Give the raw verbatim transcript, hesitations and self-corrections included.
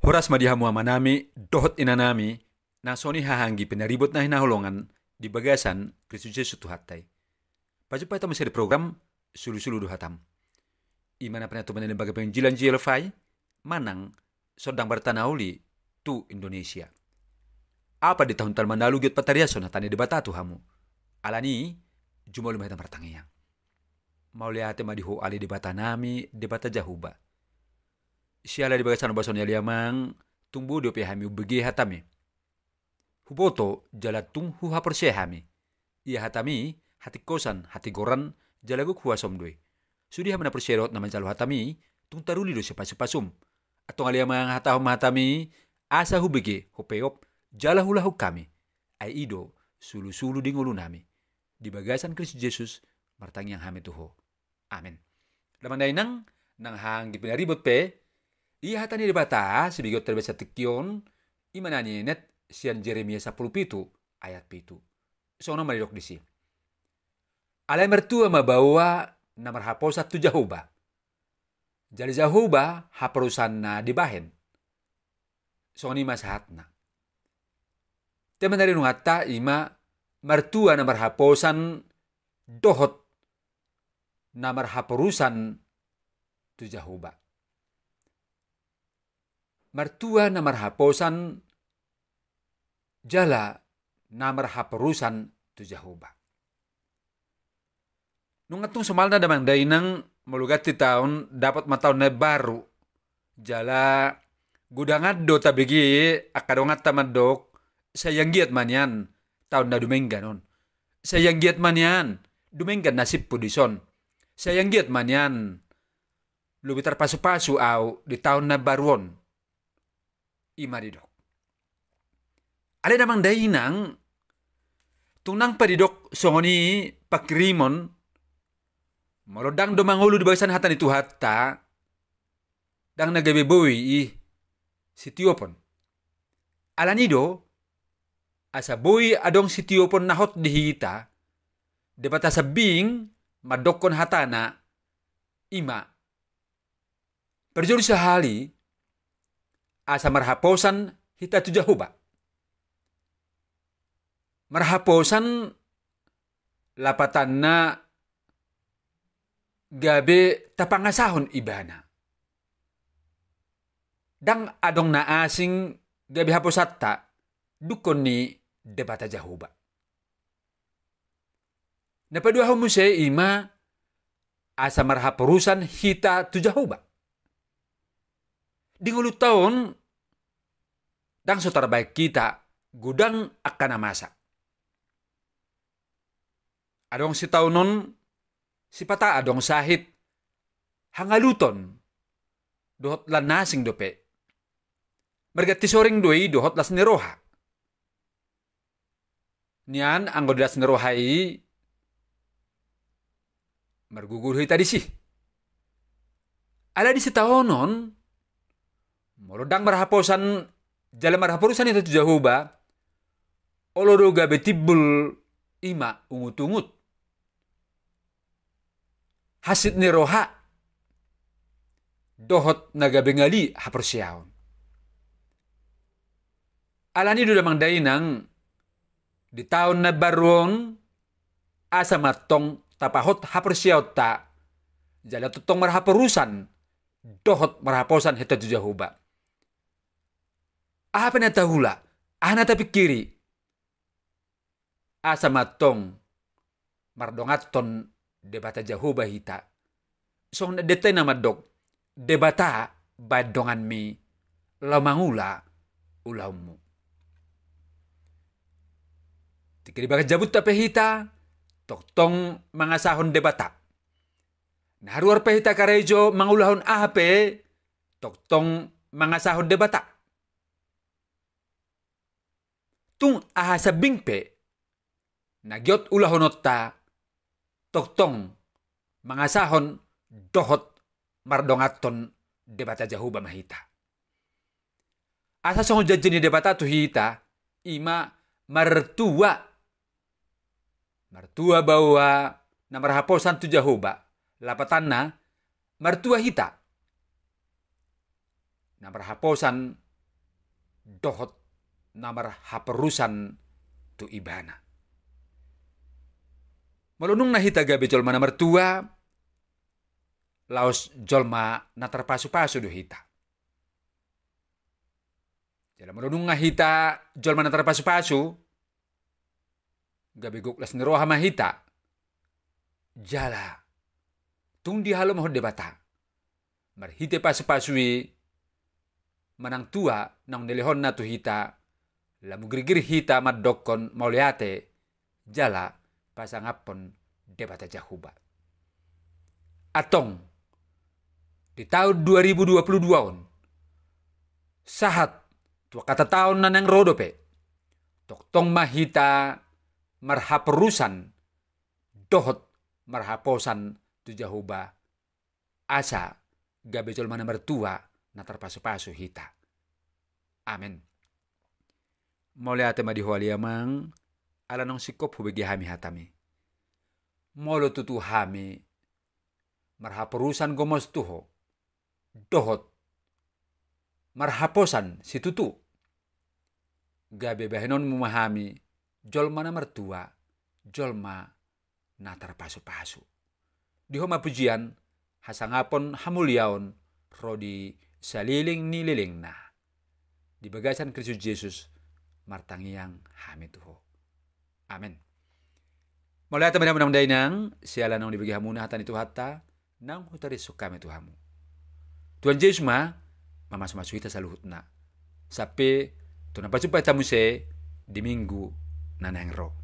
Horas ma di hamu amanami dohot inanami, na songon i haha anggi pinaribot na hinaholongan di bagasan Kristus Jesus Tuhanta i. Pajumpang hita muse di program Sulusulu do Hatam, i ma na pinatupa ni lembaga penginjilan J L F I manang Sondang Barita na Uli tu Indonesia. Apat di tahun talima na ualu giot patariashon hata ni Debata tu hamu. Alani i, jumolo ma hita martangiang. Mauliate ma di Ho ale Debatanami, Debata Jahowa. Siala di bagasan ombason ni ale Amang, tung boi dope hami umbege hataMi. Huboto jala tung huhaporseai hami. Ia hataMi, hatingkosan, hatigoran, jala gok huasoM do i. Sude hami na porsea dohot na manjalo hataMi, tung taruli do sipasupasuM. Antong ale Amang, hatahon ma hataMi, asa hubege, hupeop, jala huulahon hami. Ai i do sulusulu di ngolunami. Di bagasan Kristus Jesus, martangiang hami tu Ho. Amen. Damang dainang, nang haha anggi pinaribot pe, ia hata ni Debata sibegeonta di bagasan tingki on, i ma na nienet sian Jeremia sampulu pitu ayat pitu. Songon on ma didok disi: Alai martua ma baoa na marhaposan tu Jahowa, jala Jahowa haporusanna dibahen. Songon i ma sahatna. Tema na rinunganta i ma martua na marhaposan dohot na marhaporusan tu Jahowa. Martua na marhaposan jala na marhaporusan tu Jahowa. Nunga tung somalna damang dainang, molo ganti taon dapot ma taon na baru. Jala godang do tabege angka donganta mandok, sai anggiat ma nian taon na dumenggan on. Sai anggiat ma nian dumenggan nasibhu dison. Sai anggiat ma nian lobi tarpasupasu ahu di taon na baru on. I ma didok. Alai damang dainang, tung nang pe didok songon i pangkirimon, molo ndang do mangolu di bagasan hata ni Tuhanta, ndang na gabe boi i sitiopon. Alani do, asa boi adong sitiopon na hot di hita, Debata sambing mandokkon hatana, i ma: Parjolo sahali, asa marhaposan hita tu Jahowa. Marhaposan lapatanna gabe tapangasahon Ibana. Ndang adong na asing gabe haposanta, dungkon ni Debata Jahowa. Na paduahon muse i ma asa marhaporusan hita tu Jahowa. Di ngolunta on, ndang so tarbahen hita godang angka na masa. Adong sitaonon, sipata adong sahit, hangaluton, dohot lan na asing dope. Marganti soreng do i dohot las ni roha. Nian anggo di las ni roha i, margugur hita disi. Alai di sitaonon, molo ndang marhaposan jala marhaporusan hita tu Jahowa, olo do gabe timbul i ma ungutungut, hansit ni roha, dohot na gabe ngali haporseaon. Alani do damang dainang, di taon na baru on, asa ma tong tapahot haporseaonta, jala tongtong marhaporusan dohot marhaposan hita tu Jahowa. Aha pe na taula, aha na tapingkiri, asa ma tong mardonganhon Debata Jahowa hita. Songon endenta i na mandok, Debata, bahen donganmi laho mangula ulaonmu. Tingki di bagas jabunta pe hita, tongtong mangasahon Debata. Na haruar pe hita karejo mangulahon aha pe, tongtong mangasahon Debata. Tung aha sambing pe na giot ulahononta, tongtong mangasahon dohot mardonganhon Debata Jahowa ma hita. Asa songon janji ni Debata tu hita, i ma martua, martua baoa na marhaposan tu Jahowa, lapatanna martua hita na dohot na marhaporusan tu ibana. Molo nunga hita gabe jolma na martua, laos jolma na tarpasupasu do hita. Jala molo nunga hita jolma na tarpasupasu, gabe gok las ni roha ma hita. Jala tung dihalomahon Debata marhite pasupasu i manang tua naung nilehonna tu hita, lamu girgir hita mandokkon mauliate jala pasangaphon Debata Jahowa. Antong di taon dua ribu dua puluh dua on, sahat tu angka taon na naeng ro dope, tongtong ma hita marhaporusan dohot marhaposan tu Jahowa, asa gabe jolma na martua na tarpasupasu hita. Amen. Mauliate ma di Ho ale Amang, ala naung singkop hubege hami hatami. Molo tutu hami marhaporusan gomos tu Ho, dohot marhaposan situtu, gabe bahenonmu ma hami jolma na martua, jolma na tarpasupasu. Di Ho ma pujian, hasangapon, hamuliaon ro di saleleng ni lelengna. Di bagasan Kristus Jesus martangiang hami tu Ho. Amen. Mauliate ma di hamuna amang dainang, siala naung dibege hamuna hata ni Tuhanta, naung hutarinsok hami tu hamu. Tuhan Jesus ma mamasumasu hita saluhutna. Sampe tu na pajumpa hita muse di minggu na naeng ro.